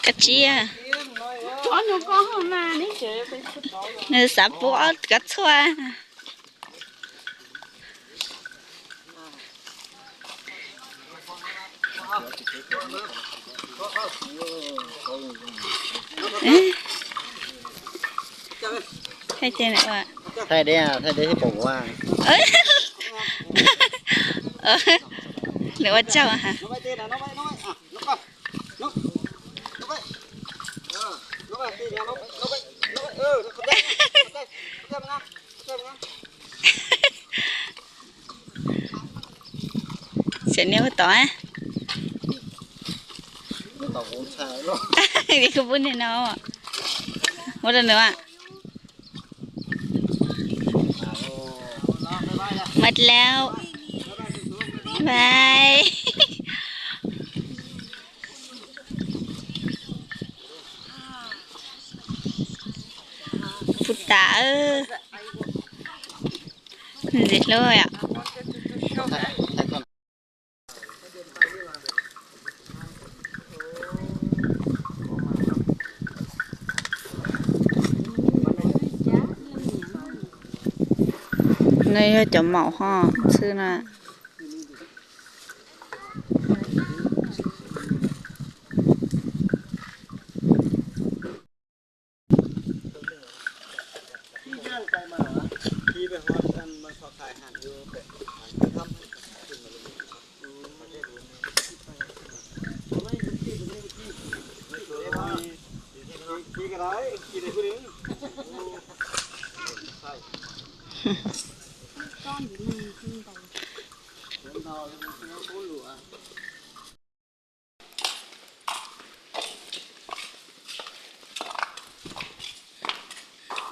Kab tsib. Nws xav pub ob kab txhuaj. Thaij deb, thaij deb thiab pom ua. Nws ua tsaug ha. Xav nias ua tom. Kuv pub niag no. Ua rau nws. Mệt lắm. Bye. Puv tas. Ntxim hlub yom. No yog cov maum ho ntxhw na.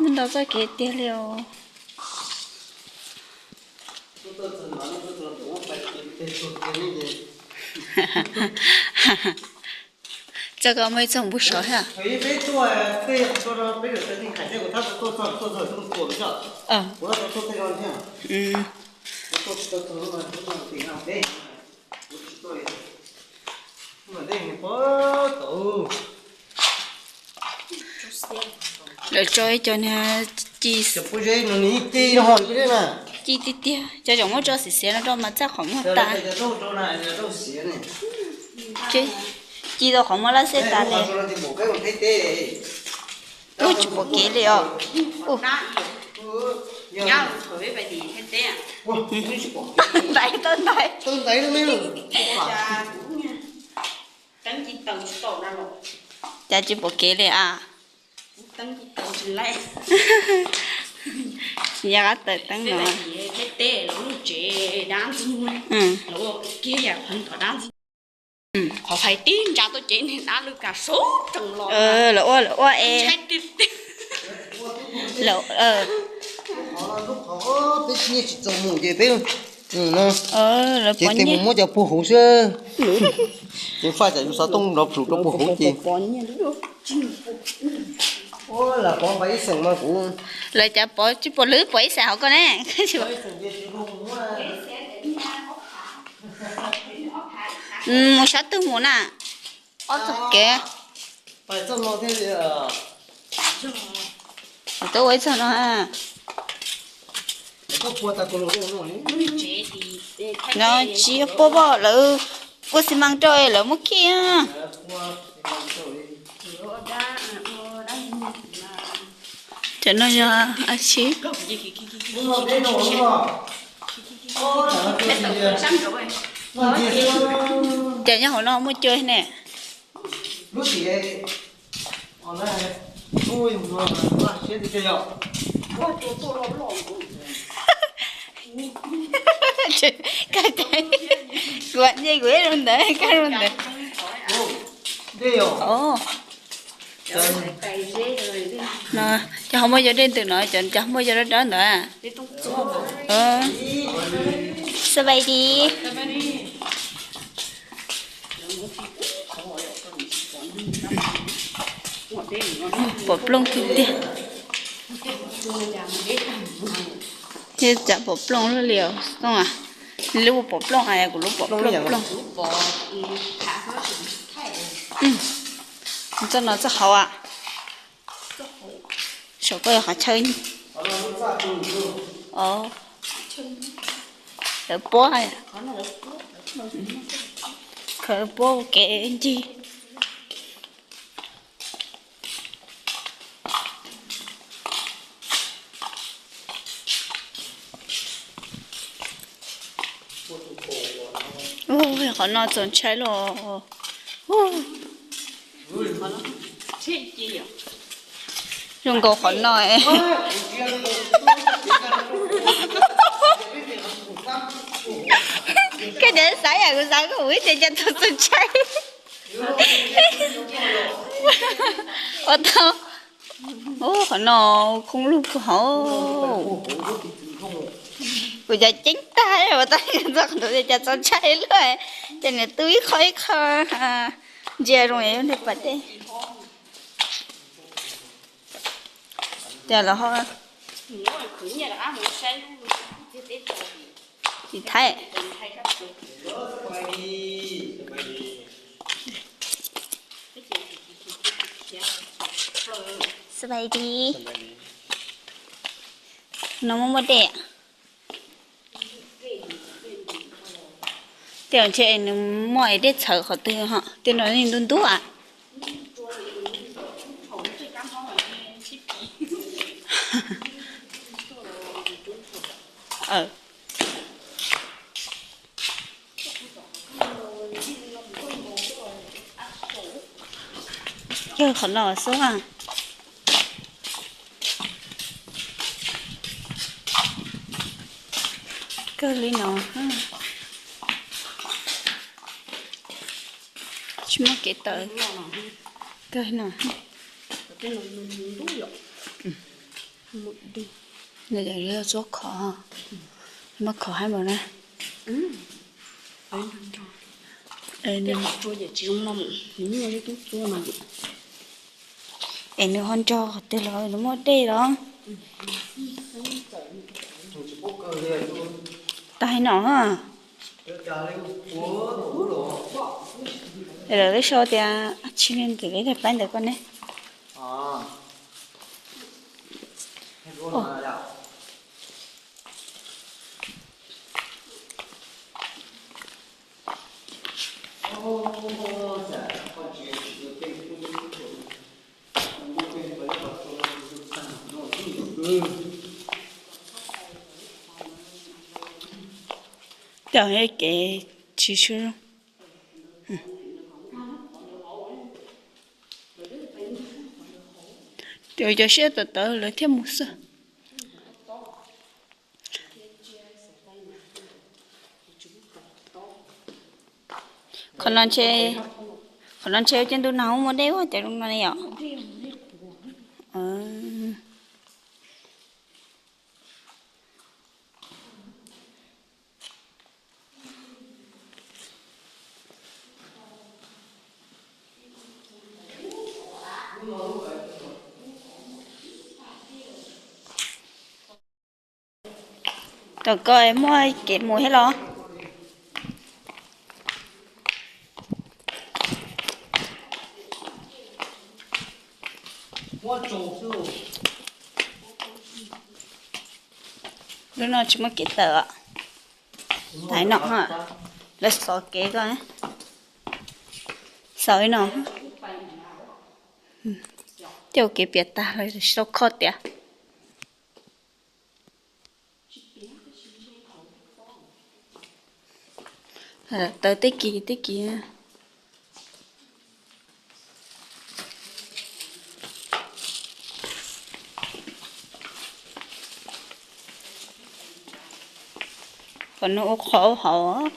Nrau txoj kev tiag li os. Txoj ko muaj ib txoj npug sov thiab. Lawv tso ib co niag ci, ci tiag tiag, cov tseem muab tso xiav xiav no rau mas txaj qhov muag tas. Ci tau qhov muag laj xej tas li. Ub, tsis pom kev li os. Ntaiv tau ntaiv. Cas tsis pom kev li a? Tsis nco qab tawm teeb no. Qhov hais tib ntsa tuaj cev niag dab lub kas sub tsees los. Lawv ua, lawv ua es. Ces tes mus muab cov puag hauv xwb. Ces faj tsam yus xov tooj nrov plhus rau puag hauv ces. Lawv cas pov tsis pom lwm pom ib xeem hauv ko ne. Mus sab twg mus na? Ob txoj kev. Tuaj ua ib txoj no. No tsis yog puag pom lawv ua xi mas rau lawv muab khij. Cov no yog a tsi. Ces nyob hauv no muaj cua ne. Kuv nce kuv ib lub ntawd, koj lub ntawd. No, cov hauv muaj cov dej ntws no, cov muaj cov dawb dawb ntawd. Xab bai di. Pom plooj tiag tiag. Thiab tsam pom plooj luaj li os Tooj a. Lub pom plooj, kuv lub pom plooj plooj. Txoj no txoj hauv a. Saum koj yog qhov chaw. Lawv puab, khaws puab kev ncig. Ua, qhov no txaus ntshai los. Zoo nkaus qhov no. Koj tias xav yam kuv xav, kuv ib tias cas txaus txaus ntshai. Ua tau. Ub, qhov no khoob lug kawg hauv. Kuv cov ceeb tag, ua tau txog qhov ntawd cas txaus ntshai luaj, ces niam tub ib qho ib qho ntsia zoo li pas dej. Cas los ho tsis thaij. Sbais dis. No muaj muaj dej. Tej ntshe nws muaj es dej txhawv qhov twg ho, tej no ntub ntub a. Yog qhov no xwb a. Kawg li no. Tsis muaj kev tawm. Kawg no. Tsuab khov, muab khov haib npaum na. Es nws ho nrog qhov twg los nws muaj dej los. Tag no. Lawv sau tias tsis li ntawd li, daim paib ntawd koj ne. Cov kev tsis tshua zoo. Cov siab tawv tawv lawv thiaj mus xwb. Qhov no ntshe, qhov no ntshe ua cov ntu no muaj dej ua cov zoo no ne yom. Tom ko muaj kev mus thiab los? Lub no tsis muaj kev tawm. Tais no, lawv xov kev ko, xov li no. Tej kev piam tag lawv tsis tau kho tias. Tawm tej kis tej kis. Qhov no ua qhov ua hauv.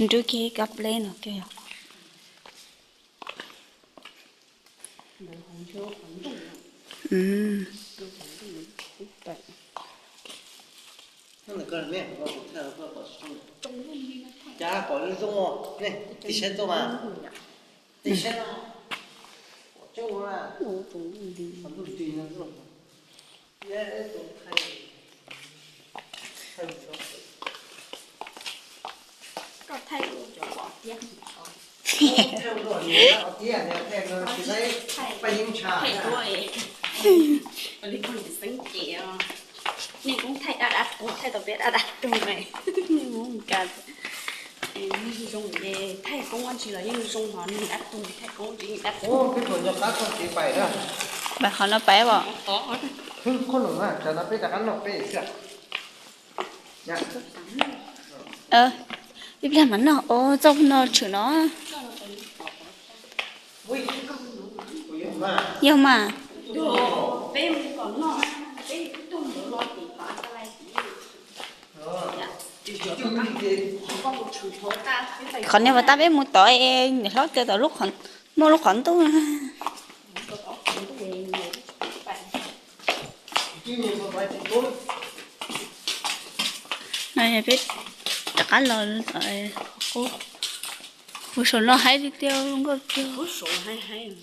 Nrub kiag kab pleb no kiag yog. Nej kuv thaij dab dab tuag, thaij tau peb dab dab tuag ne. Nej mus cas, zoo, thaij koob ua ntsis los yeej zoo, ho nej dab tuag thaij koob tsis dab tuag. Pais qhov no pais os. Ib pliag mam noj, txoj no tshwm no. Yog mas. Qhov niag pas tab peb mus tod es niam hlob caw tom, muaj lub qhov ntuj. No peb rov qab los, kuv saum no haib tiag tiag, zoo nkauj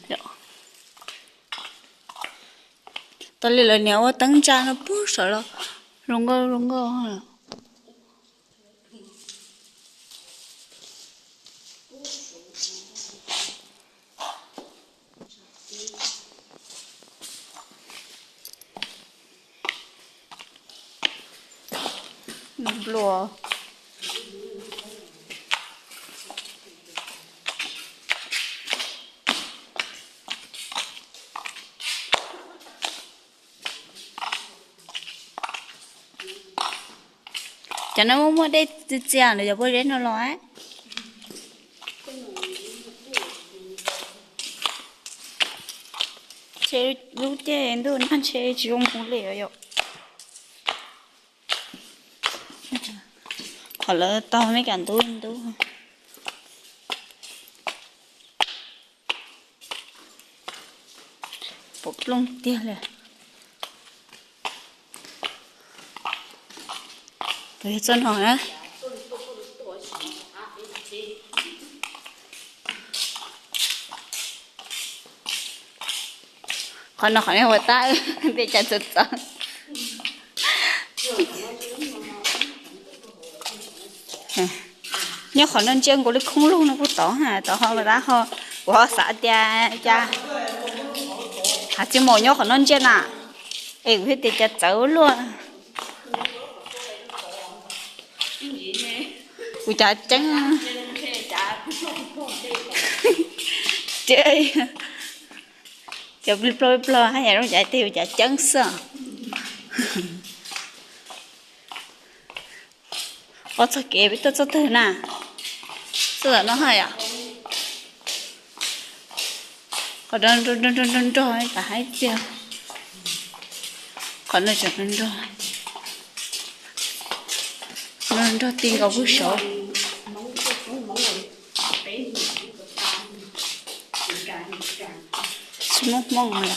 tiag. Tas li lawv niam ua teeb ntsa no puag saum los zoo nkauj zoo nkauj. Nplua. Cov no muaj muaj dej txias txias ntawm cov pob zeb no los. Ntshe lub caij ntuj no ntshe tsis zoo mus li os yom. Qhov lawv tau me kam ntub ntub. Puas plooj tiag li. Puas yog txoj no na? Qhov no qhov nej ua tab, tej cas txawv txawv. Nyob qhov no ntsia nkaus li khoob lug no kuj tod, tod ho tab ho kuv ho xav tias cas. Has tsis mus nyob qhov no ntsia na, es kuv thiaj tias cas txawv luaj. Kuv cav ceeb. Cov plig plog plig plog haj yam zoo cas tiag, kuv cav ceeb xwb. Ob txoj kev peb tuaj txoj twg na? Txoj no haj yam. Qhov nrog nrog nrog nrog tas haib tiag. Qhov no tseem nrog nrog, nrog nrog ti nkaus pug saud. Tsis muaj hmoo li.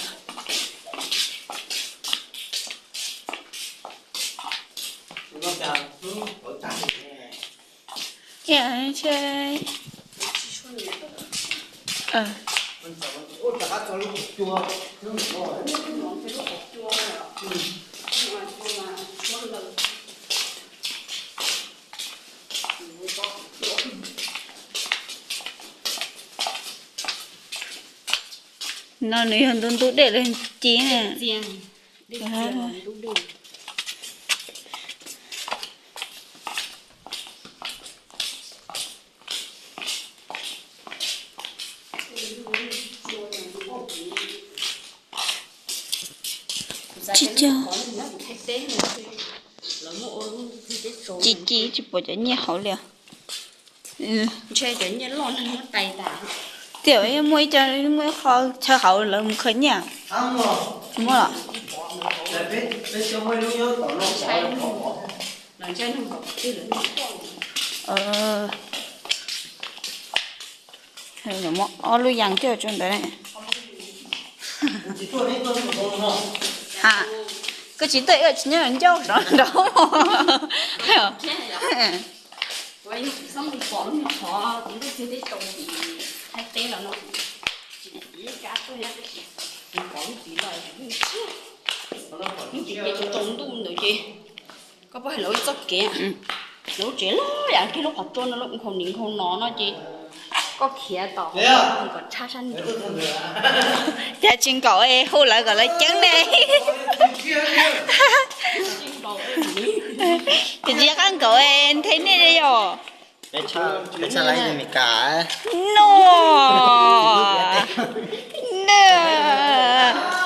No nws yog ntub ntub dej los ci ne. Tsis cog. Ci ci tsis pom cov nyiaj hauv li. Tiam muaj ib co, muaj ib qho chaw hauv lawv mus khaws nyiaj. Muaj los? Muaj ob lub yas coj tso ntawd ne. Ha, koj tsis tuaj ib tsis nyob ncauj saud nraud. Ces tsaus ntuj ntawd ces koj pom hais lawv ib txoj kev, lawv lub tsev loj yam kiag lub qhov tsua no, lub nkhaus nim nkhaus no no ces koj khiav tom kom tshab sab nraud. Cas tsis nkaum es hu lawv kom lawv ceeb ne. Ces tsis qab nkaum es nthe nej li yom. Peb tshaj lawv Meskas. No, no.